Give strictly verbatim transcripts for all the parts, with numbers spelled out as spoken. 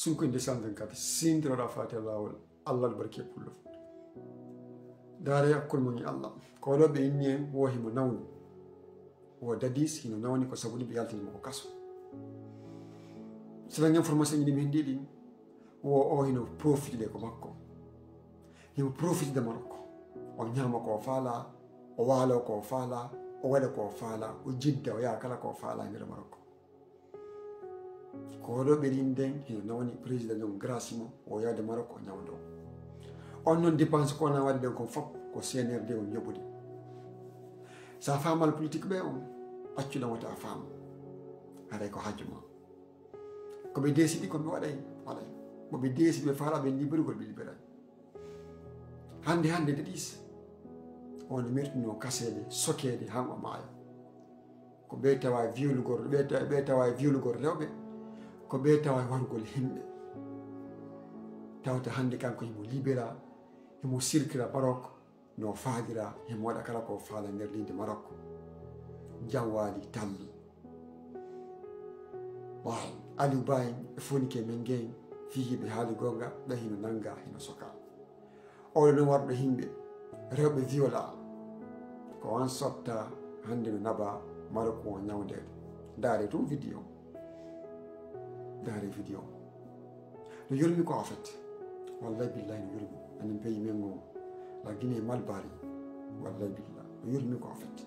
Sunkoy deux cent vingt-quatre, sintiroɗa fati e laawol, Allah no barki e pullo. Daare hakkol mon e Allah. Ko ɗo ɓe inni en wo himo nawni. Wo dadis hino nawni ko sabu ɗum ɓe yaltini mo ko kaso. Selon information ɗi min ndi ɗin, wo o hino profitude ko makko. Himo profitude Marokko. O ñaama ko faala, o waalo ko faala, o waɗa ko faala, o jidda, o yaha kala ko faala e nder Marokko. Ko oɗo ɓe nden hino nawni président ɗum grâce mo o yahde Maroc o ñawdo. On noon dépense ko na waɗi ɗen kon fof ko C N R D on yoɓude. Sa faamal politique ɓe on, accu ɗon wata a faam. Haray ko hajju ma. Ko ɓe décidi ko ɓe waɗay, waɗay. Mo ɓe décidi ɓe faala ɓe liberugol ɓe liberay. Hannde, hannde nde ɗiis, on mertuno kaseede, sokeede, han o maaya. Ko ɓe tawa e violugol, ɓe ta-, ɓe tawa e violugol rewɓe, ko ɓe tawa e warugol himɓe. Tawata hannde kanko himo libera, himo sirkira Maroc, no faalira, himo waɗa kala ko faala nder leydi Maroc. Jam waali talli. Waaw, Aliou Ba en e Fonike men ngen, fii hiɓe haali goonga, ɓe hino nanga, hino soka. Oɗo non warɗo himɓe, rewɓe viola. Ko an sotta hannde no naba Maroc o ñawdeede. Ndaare tun vidéo. Ndaare vidéo. No yurmi ko en fait. Wallahi billahi no yurmi. Anin pays men o, la Guinée Malbari. Wallahi billahi. No yurmi ko en fait.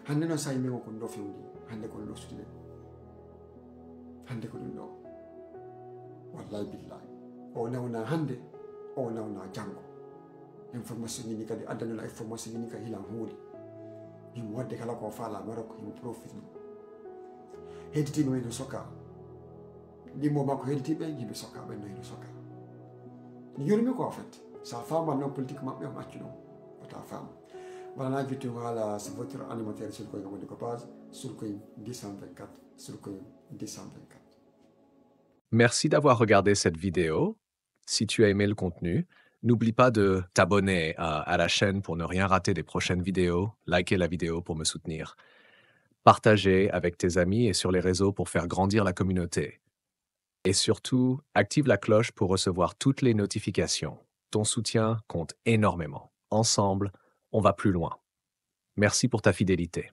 Hannde noon sahi men o ko ɗo fewndi. Hannde ko ɗo sutude. Hannde ko ɗum ɗo. Wallahi billahi. O nawna hannde, o nawna janngo. Information ni kadi, addanula information ni ka hilan huuli. Himo waɗde kala ko faala Maroc, himo profit ɗum. Hedditiiɓe men no soka. Ɗimmo makko hedditiiɓe, yimɓe soka ɓen no hino soka. Mi yurmi ko en fait. Sa faaman noon politique maɓɓe, on accu ɗum. Wata faam. Wala na juttu haala, c'est votre animateur Soulkouye Amadou Kopaz, Soulkouye deux cent vingt-quatre, Soulkouye deux cent vingt-quatre. Merci d'avoir regardé cette vidéo. Si tu as aimé le contenu, n'oublie pas de t'abonner à, à la chaîne pour ne rien rater des prochaines vidéos, liker la vidéo pour me soutenir, partager avec tes amis et sur les réseaux pour faire grandir la communauté. Et surtout, active la cloche pour recevoir toutes les notifications. Ton soutien compte énormément. Ensemble, on va plus loin. Merci pour ta fidélité.